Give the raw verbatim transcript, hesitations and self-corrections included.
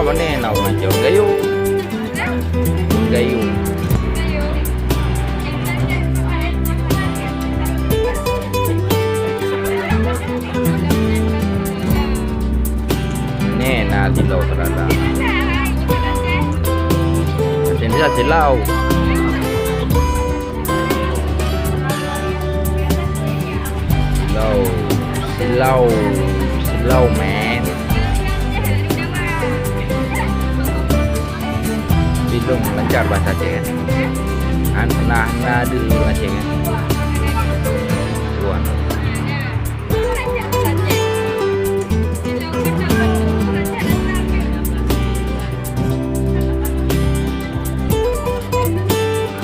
Kone na ureueng Aceh, ureueng Gayo. Gayo. Nè na silau saudara. Sini silau. Silau, silau, silau, man. Bilong lancar bahasa Aceh kan? An-, nah, nah, dulu Aceh kan? Tuan.